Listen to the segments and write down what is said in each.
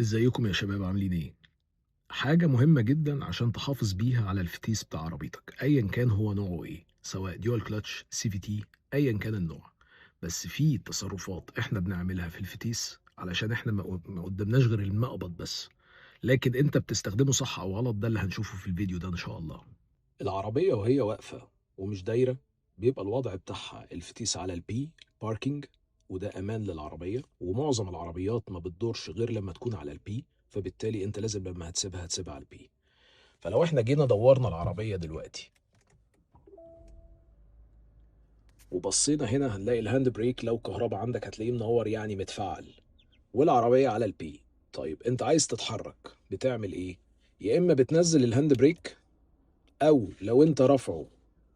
ازيكم يا شباب، عاملين ايه؟ حاجة مهمة جدا عشان تحافظ بيها على الفتيس بتاع عربيتك ايا كان هو نوعه ايه، سواء dual clutch، CVT، ايا كان النوع. بس في تصرفات احنا بنعملها في الفتيس علشان احنا ما قدامناش غير المقبض بس، لكن انت بتستخدمه صح او غلط ده اللي هنشوفه في الفيديو ده ان شاء الله. العربية وهي واقفة ومش دايرة بيبقى الوضع بتاعها الفتيس على ال P parking، وده امان للعربية، ومعظم العربيات ما بتدورش غير لما تكون على ال P، فبالتالي انت لازم لما هتسيبها هتسيبها على ال P. فلو احنا جينا دورنا العربية دلوقتي وبصينا هنا هنلاقي ال hand brake لو كهرباء عندك هتلاقيه منور، يعني متفعل، والعربية على ال P. طيب انت عايز تتحرك بتعمل ايه؟ يا اما بتنزل ال hand brake، او لو انت رافعه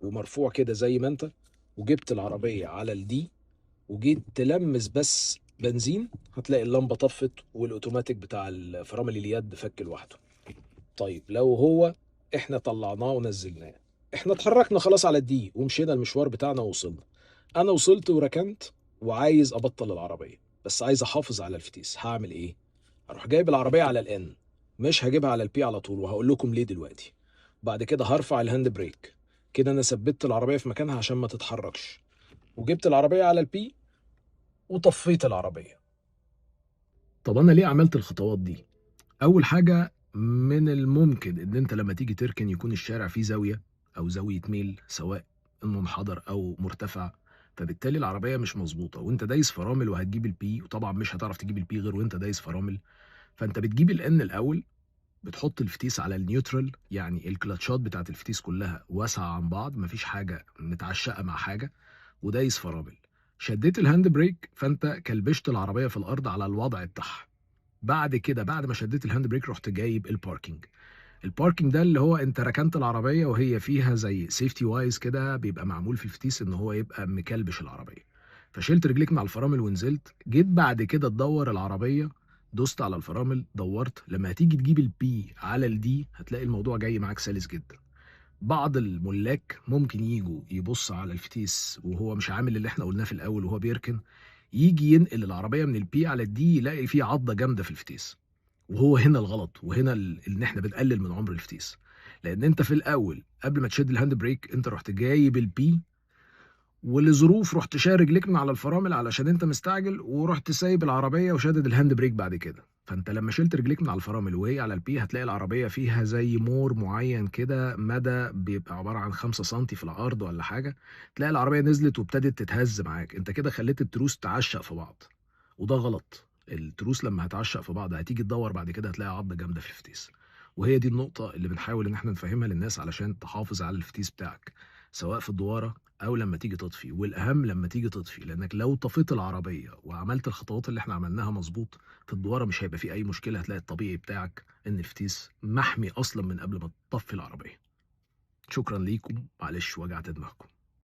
ومرفوع كده زي ما انت وجبت العربية على ال D وجيت تلمس بس بنزين هتلاقي اللمبة طفت والاوتوماتيك بتاع الفرامل اليد فك لوحده. طيب لو هو احنا طلعناه ونزلناه، احنا اتحركنا خلاص على ال D ومشينا المشوار بتاعنا ووصلنا، انا وصلت وركنت وعايز ابطل العربية بس عايز احافظ على الفتيس، هعمل ايه؟ هروح جايب العربية على ال N، مش هجيبها على ال P على طول، وهقول لكم ليه دلوقتي. بعد كده هرفع ال hand brake كده، انا ثبتت العربية في مكانها عشان ما تتحركش، وجبت العربية على ال P وطفيت العربية. طب أنا ليه عملت الخطوات دي؟ أول حاجة، من الممكن إن أنت لما تيجي تركن يكون الشارع فيه زاوية أو زاوية ميل، سواء منحدر أو مرتفع، فبالتالي العربية مش مظبوطة وأنت دايس فرامل وهتجيب ال P، وطبعا مش هتعرف تجيب ال P غير وأنت دايس فرامل. فأنت بتجيب ال N الأول، بتحط الفتيس على ال neutral، يعني الكلاتشات بتاعت الفتيس كلها واسعة عن بعض، مفيش حاجة متعشقة مع حاجة، ودايس فرامل. شديت ال hand brake فانت كلبشت العربية في الارض على الوضع بتاعها. بعد كده بعد ما شديت ال hand brake رحت جايب ال parking. ال parking ده اللي هو انت ركنت العربية وهي فيها زي safety wise كده، بيبقى معمول في الفتيس ان هو يبقى مكلبش العربية. فشلت رجليك مع الفرامل ونزلت، جيت بعد كده تدور العربية، دوست على الفرامل دورت، لما هتيجي تجيب ال P على ال D هتلاقي الموضوع جاي معاك سلس جدا. بعض الملاك ممكن يجوا يبص على الفتيس وهو مش عامل اللي احنا قلناه في الاول وهو بيركن، يجي ينقل العربية من ال P على ال D يلاقي فيه عضه جامدة في الفتيس، وهو هنا الغلط، وهنا ان احنا بنقلل من عمر الفتيس. لان انت في الاول قبل ما تشد ال hand brake انت رحت جايب ال P، ولظروف رحت شارج رجليك من على الفرامل علشان انت مستعجل، ورحت سايب العربية وشادد ال hand brake بعد كده. فانت لما شلت رجليك من على الفرامل وهي على ال P هتلاقي العربية فيها زي مور معين كده، مدى بيبقى عبارة عن 5 سم في العرض ولا حاجة، تلاقي العربية نزلت وابتدت تتهز معاك. انت كده خليت التروس تعشق في بعض، وده غلط. التروس لما هتعشق في بعض هتيجي تدور بعد كده هتلاقي عضه جامدة في الفتيس. وهي دي النقطة اللي بنحاول ان احنا نفهمها للناس علشان تحافظ على الفتيس بتاعك، سواء في الدواره او لما تيجي تطفي. والاهم لما تيجي تطفي، لانك لو طفيت العربية وعملت الخطوات اللي احنا عملناها مظبوط في الدواره مش هيبقى فيه اي مشكلة، هتلاقي الطبيعي بتاعك ان الفتيس محمي اصلا من قبل ما تطفي العربية. شكرا ليكم، معلش وجعت دماغكم.